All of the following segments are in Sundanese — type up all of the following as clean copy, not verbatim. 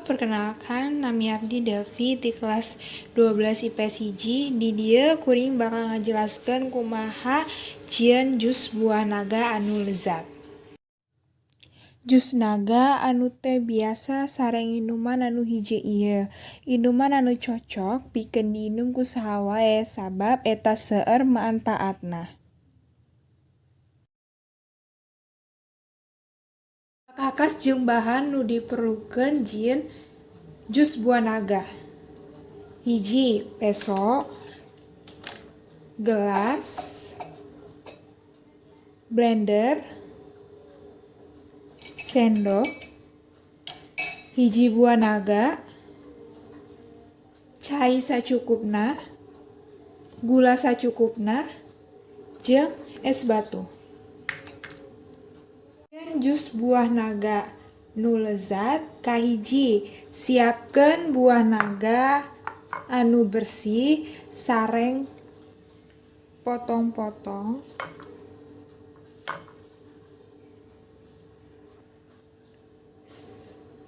Perkenalkan, nami abdi Devi ti kelas 12 IPS 1. Di dieu kuring bakal ngajelaskeun kumaha jieun jus buah naga anu lezat. Jus naga anu teu biasa sareng inuman anu hiji ieu. Inuman anu cocok pikeun diinum ku saha wae sabab eta seueur manfaatna. Pakakas jeung bahan nu diperlukeun jieun jus buah naga. 1, peso, gelas, blender, sendok, 1 buah naga, cai sacukupna, gula sacukupna, jeung es batu. Jus buah naga nu lezat kahiji, siapkeun buah naga anu bersih sareng potong-potong.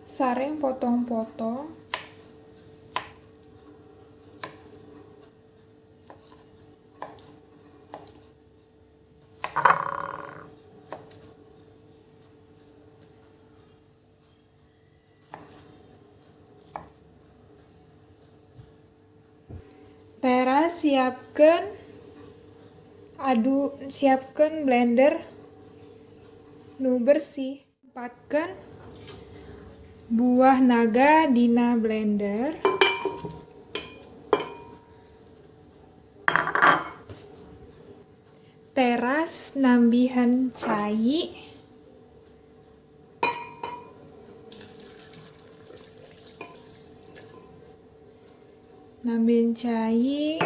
Sareng potong-potong. Teras siapkeun blender nu bersih. Tempatkeun buah naga dina blender. Teras nambihan cai. Nambihan cai,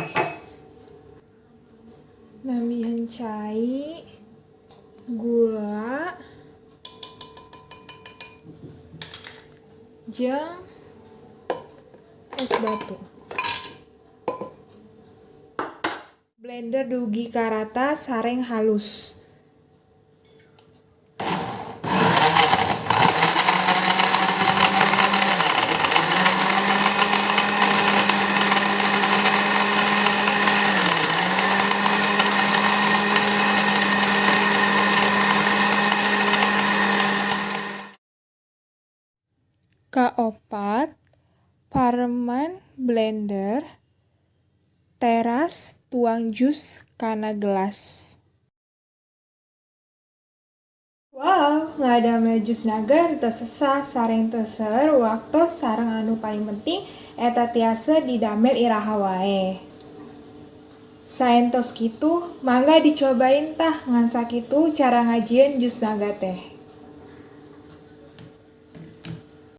nambihan cai, gula, jeung es batu. Blender dugi ka rata sareng halus. Kaopat, pareman blender, teras tuang jus kana gelas. Wow, ngadamel jus naga henteu sesah sareng teu seueur waktos sareng anu paling penting eta tiasa didamel iraha wae. Saentos kitu, mangga dicobain tah ngan sakitu cara ngajieun jus naga teh.